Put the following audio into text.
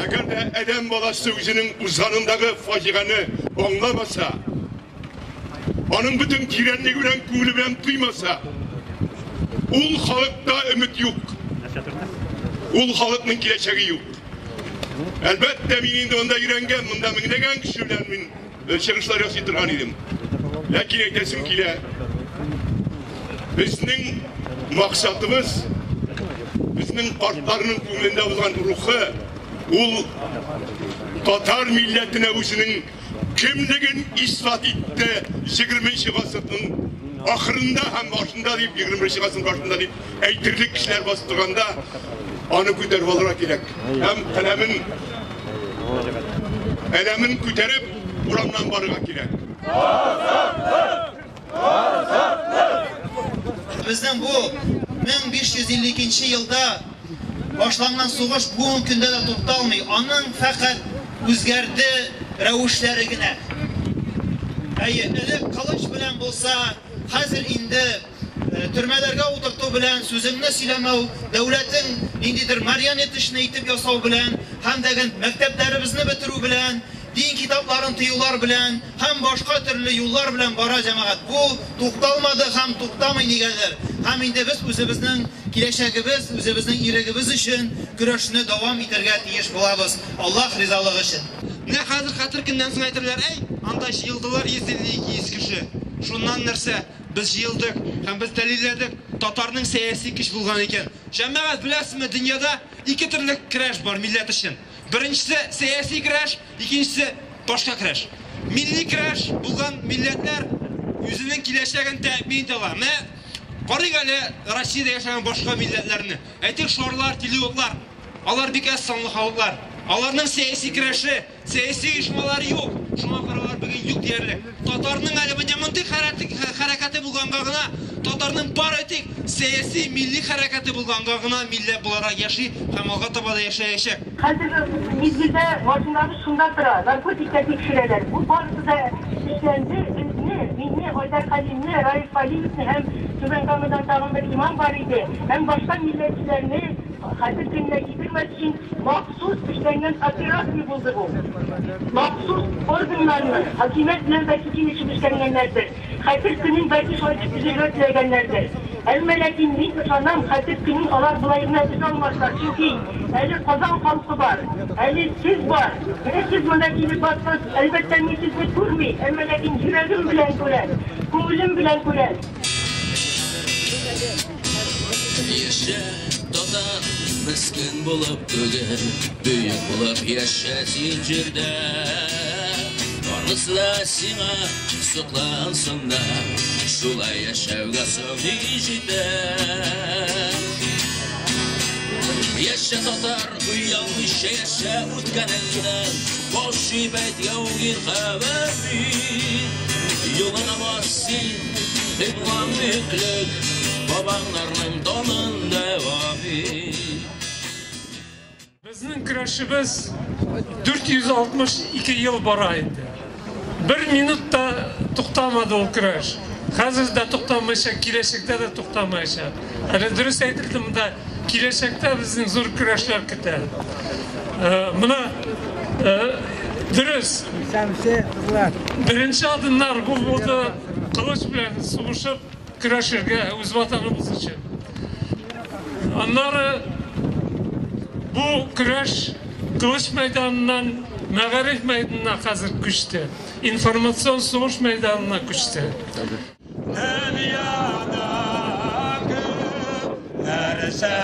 Әгәр дә адәм баласы үзенең узганындагы фаҗигане аңламаса, аның бөтен тирәнлеге белән күңеле белән тоймаса, ул халыкта өмет юк. Ул халыкның киләчәге юк. Әлбәттә, мин инде монда өйрәнгән, монда меңләгән кеше белән мин чыгышлар ясый торган идем. Ләкин әйтәсем килә, безнең максатыбыз, безнең картларның күңелендә булган рухы, ул татар милләтенә үзенең кемлеген исбат итте 20 гасырның ахырында һәм башында дип, 21 гасырның башында дип әйтерлек кешеләр басып торганда, аны күтәреп алырга кирәк. Һәм каләмен әләмен күтәреп урамнан барырга кирәк. Безнең бу 1552 елда башланган сугыш бүгенге көндә дә тукталмый. Аның фәкать үзгәрде рәвешләре генә. Әйе, элек кылыч белән булса, хәзер инде төрмәләргә утырту белән, сүзеңне сөйләмәү, дәүләтең ниндидер марионеточный итеп ясау белән, һәм дә мәктәпләребезне бетерү белән, дин китапларын тыюлар белән һәм башка төрле юллар белән бара җәмәгать. Бу тукталмады һәм туктамый нигәдер. Һәм инде без үзебезнең киләчәгебез, үзебезнең ирегебез өчен көрәшне дәвам итәргә тиеш булабыз. Аллаһ ризалыгы өчен. Менә хәзер хәтер көннән соң әйтерләр, әй, анда җыелдылар 150-200 кеше. Шуннан нәрсә? Без җыелдык һәм без дәлилләдек, татарның сәяси көч булган икән. Җәмәгать, беләсезме, дөньяда ике төрле көрәш бар милләт өчен. Беренчесе сәяси көрәш, икенчесе башка көрәш. Милли көрәш булган милләтләр үзенең киләчәген тәэмин итә ала. Менә карыйк әле Россиядә яшәгән башка милләтләрне. Әйтик, шарлар, телеутлар. Алар бик әз санлы халыклар. Аларның сәяси көрәше, сәяси оешмалары юк. Шуңа күрә алар бүген юк диярлек. Татарның әле менә мондый хәрәкәте булганга гына, татарның бары тик сәяси милли хәрәкәте булганга гына милләт буларак яши һәм алга таба да яшәячәк. Хәзерге мизгелдә машинабыз шунда тора, наркотикка тикшерәләр. Бу барысы да эшләнде. Безне, мине, Айдар Хәлимне, Раиф Валиевны һәм Түбән Камадан тагын бер имам бар иде, һәм башка милләтчеләрне хәтер көненә китермәс өчен махсус эшләнгән операция булды бу. Махсус органнарны, хакимият белән бәлки килешеп эшләнгәннәрдер. Хәтер көнен бәлки шулай итеп төзергә теләгәннәрдер. Әмма ләкин мин ышанам, хәтер көнен алар болай гына өзә алмаслар, чөнки әле Казан халкы бар, әле сез бар. Менә сез монда килеп баскач, әлбәттә, мин сезне күрмим, әмма ләкин йөрәгем белән күрәм, күңелем белән күрәм. Яшә, татар, мескен булып түгел, бөек булып яшә син җирдә. Барысы да сиңа соклансыннар, шулай яшәүгә соң ни җитә? Яшә, татар, уялмыйча яшә үткәнеңнән, баш иеп әйт яугир хәбәр бир. Юлыңа бас син, кыйблаң бөеклек, бабаңнарның данын дәвам ит. Безнең көрәшебез 462 ел бара инде. Бер минут та туктамады ул көрәш. Хәзер дә туктамаячак, киләчәктә дә туктамаячак. Әле дөрес әйтелде монда, киләчәктә безнең зур көрәшләр көтә. Менә дөрес. Беренче адымнар бу булды, кылыч белән сугышып көрәшергә үз ватаныбыз өчен. Аннары бу көрәш кылыч мәйданыннан мәгариф мәйданына хәзер күчте. Информацион сугыш мәйданына күчте. Дөньядагы нәрсә